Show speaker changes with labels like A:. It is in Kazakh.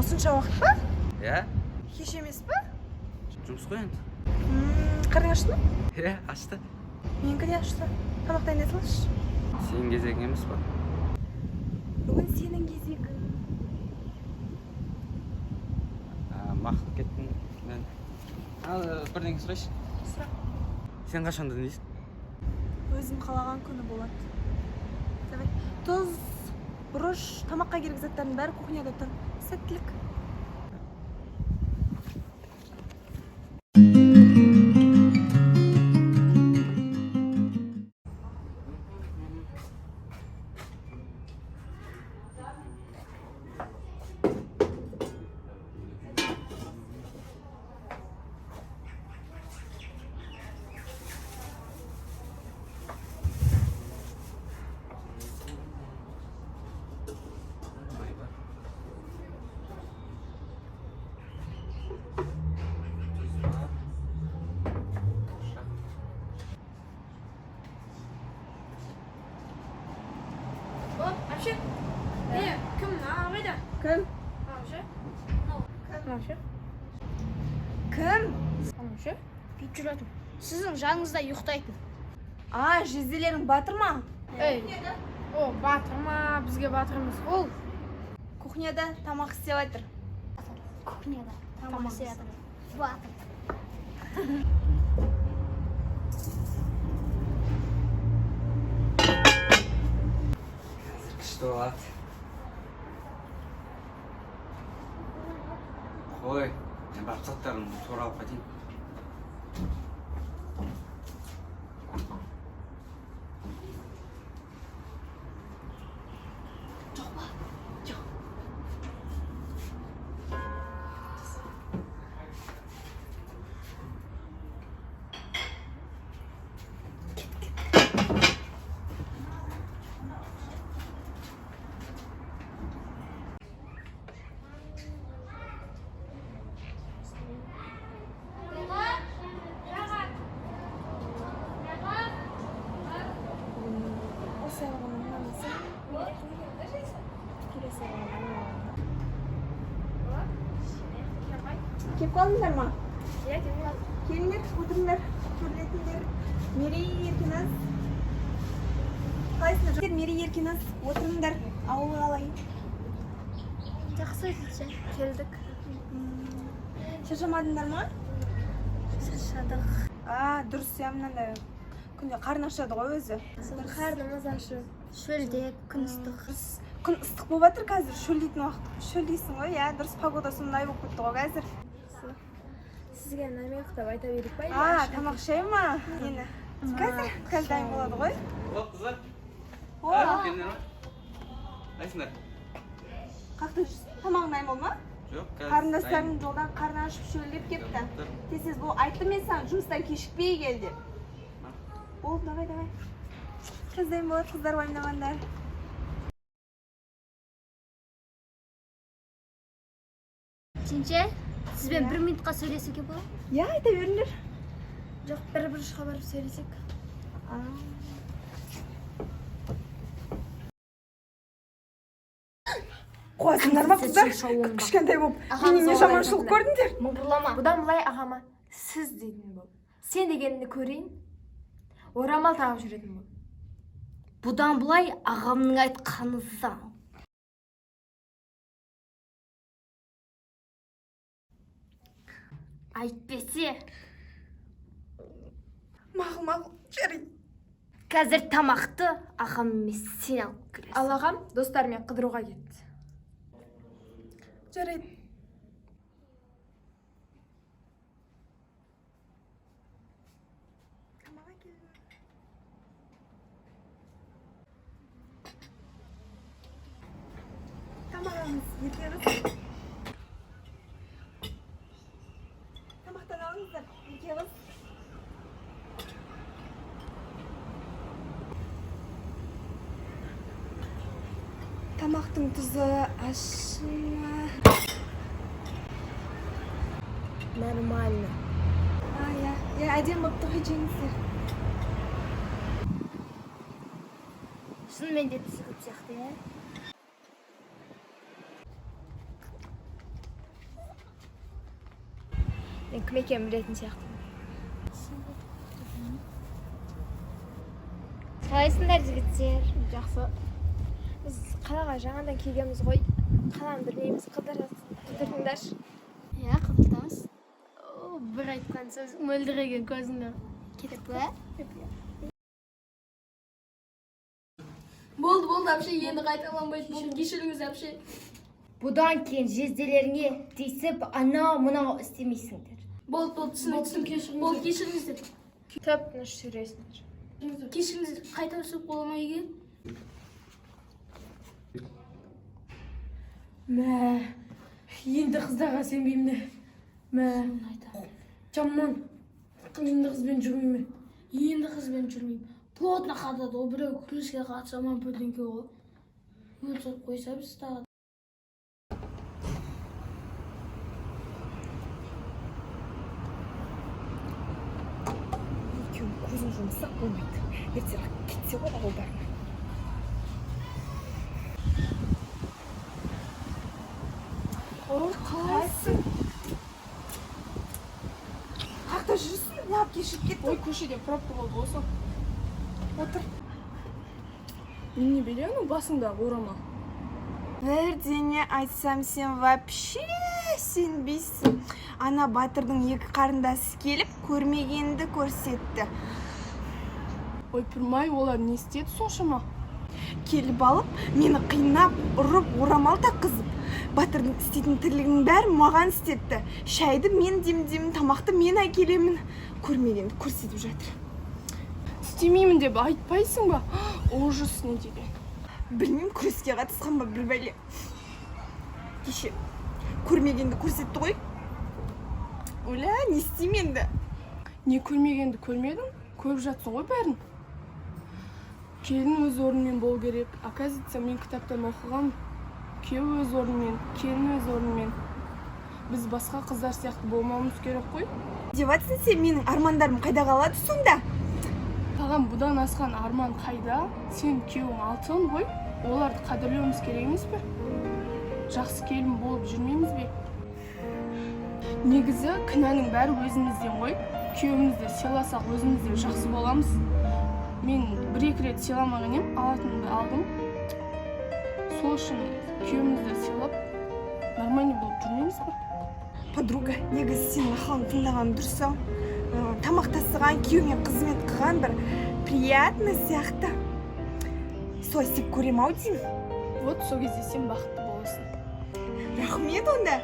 A: Осынша уақыт па?
B: Иә.
A: Кеш емес па?
B: Жұмыс қой енді.
A: Қарның ашты ма?
B: Иә, ашты.
A: Менікі де ашты. Тамақ дайындай салшы.
B: Сенің кезегің емес па?
A: Бүгін сенің кезегің.
B: Мақұл, кеттім мен. Ал, бірдеңе сұрайыншы.
A: Сұра.
B: Сен қашан дінейсің?
A: Өзім қалаған күні болады. Давай. Тұз, бұрыш, тамаққа керек заттардың бәрі кухняда тұр. Сәттілік.
B: Май бар. Тұз бар. Шақ.
C: О, әпше. Не, кім? Ана қайда?
A: Кім?
C: Анау ше? Анау ше?
A: Кім?
C: Анау ше? Бүйтіп жүретін. Сіздің жаныңызда ұйықтайтын.
A: А, жезделерің батыр ма?
C: Ей. О, батыр ма? Бізге батыр емес. Ол
A: Кухняда тамақ істеп жатыр.
D: Кухняда тамақ істеп жатыр. Батыр.
B: Қазір күшті болады. Қой, мен барып заттарымды тура алып қайтайын.
A: Жоқ па? Жоқ. Осы айлығын мынаны алсам, келесі айлығын ананы аламын. Келіп қалдыңдар ма?
C: Иә, келіп қалдық.
A: Келіңдер, отырыңдар, төрлетіңдер. Мерей, Еркіназ. Қалайсыңдар? Мерей, Еркіназ, отырыңдар. Ауыл қалай?
D: Жақсы жә.
C: Келдік.
A: Шаршамадыңдар ма?
D: Шаршадық.
A: А, дұрыс, иә, мынандай күнде қарын ашады ғой өзі.
C: Қарнымыз ашып.
D: Шөлдеп, күн ыстық.
A: Дұрыс. Күн ыстық болып жатыр қазір, шөлдейтін уақыт. Шөлдейсің ғой, иә, дұрыс, погода сондай болып кетті ғой қазір.
C: Сізге намек деп айта берейік па?
A: А, тамақ ішейін ма? Нені? Қазір, қазір дайын болады ғой.
B: О, қыздар.
A: О,
B: Келдіңдер ма? Қайсыңдар?
A: қаяқта жүрсің? Тамағың дайын болды ма?
B: Жоқ, қазір.
A: Қарындастарым жолдан қарны ашып шөлдеп кетті.
B: Тұр.
A: Тез тез бол, айттым мен саған жұмыстан кешікпей кел деп. Болды, давай, давай. Қазір дайын болады, қыздар, уайымдамаңдар.
D: Сенше, сізбен бір минутқа сөйлесуге болады?
A: Иә, айта беріңдер.
C: Жоқ, бір бұрышқа барып сөйлесек.
A: Қуасыңдар ма, қыздар? Кішкентай болып менен не жаманшылық көрдіңдер?
D: Мыңғырлама.
C: Бұдан былай ағама сіз дейтін бол. Сен дегенді көрейін. Орамал тағып жүретін бол.
D: Бұдан былай ағамның айтқаны заң. Әйтпесе,
A: Мақұл, мақұл, жарайды.
D: қазір тамақты ағам емес сен алып келесің.
C: Ал ағам достарымен қыдыруға кетті.
A: Жарайды. Тамақ әкелдім. Тамақ алыңыз, ерке қыз. Тамақтан алыңыздар, ерке қыз. Тамақтың тұзы ащы ма?
C: Нормально.
A: А, иә, иә, әдемі болып тұр ғой, жеңіздер.
D: Шынымен де тұзы көп сияқты, иә?
C: Мен кім екенін білетін сияқтымын.
D: Қалайсыңдар, жігіттер?
C: Жақсы. Біз қалаға жаңадан келгенбіз ғой, қаланы білмейміз, қыдыртыңдаршы.
D: Иә, қыдыртамыз. О, бір айтқан сөз, мөлдіреген көзіңдер. Кетіп па?
E: Болды, болды, әпше, енді қайталанбайды. Болды, кешіріңіз, әпше.
D: Бұдан кейін жезделеріңе тиісіп, анау мынау істемейсіңдер.
E: Болды, болды, түсіндік, түсіндік. Болды, кешіріңіздер.
C: Тып тыныш жүресіңдер.
E: Кешіріңіздер, қайта түсіп бола ма үйге?
F: Мә, енді қыздарға сенбеймін де. Мә, жаман. Енді қызбен жүрмеймін.
E: Енді қызбен жүрмеймін. Плотно қатады ғой, біреу күреске қатыса ма, бірдеңке ғой. Өлтіріп қойса біз тағы.
A: Екеуің көзін жұмсақ болмайды, ертерек кетсе ғой ауылдарына. О, қалайсың? Қаяқта жүрсің? Неғып кешігіп кеттің?
F: Ой, көшеде пробка болды ғой сол.
A: Отыр.
F: Немене, беле анау басыңдағы орамал?
A: Бірдеңе айтсам, сен вообще сенбейсің. Ана Батырдың екі қарындасы келіп, көрмегенді көрсетті.
F: Ойпырмай, олар не істеді соншама?
A: Келіп алып, мені қинап, ұрып, орамал таққызып, Батырдың істейтін тірлігінің бәрін маған істетті. Шайды мен демдеймін, тамақты мен әкелемін. Көрмегенді көрсетіп жатыр.
F: Істемеймін деп айтпайсың ба? Ужас не деген.
A: Білмеймін, күреске қатысқан ба, бір бәле. Кеше көрмегенді көрсетті ғой. Оля, не істеймін енді?
F: Не көрмегенді көрмедің? Көріп жатсың ғой бәрін. Келін өз орнымен болу керек. Оказывается, мен кітаптан оқығам. Күйеу өз орнымен, келін өз орнымен. Біз басқа қыздар сияқты болмауымыз керек қой.
A: Деп жатсың сен, менің армандарым қайда қалады сонда?
F: Саған бұдан асқан арман қайда? Сен күйеуің алтын ғой. Оларды қадірлеуіміз керек емес пе? Жақсы келін болып жүрмейміз бе? Негізі кінәнің бәрі өзімізден ғой. Күйеуімізді сыйласақ, өзіміз де жақсы боламыз. Мен бір екі рет сыйламаған едім, алатынымды алдым. Сол үшін күйеуімізді сыйлап, нормальный болып жүрмейміз ба?
A: Подруга, негізі сенің ақылыңды тыңдаған дұрыс ау. Тамақ тасыған, күйеуіңе қызмет қылған бір приятно сияқты. Солай істеп көрем ау деймін.
F: Вот сол кезде сен бақытты боласың.
A: Рахмет онда.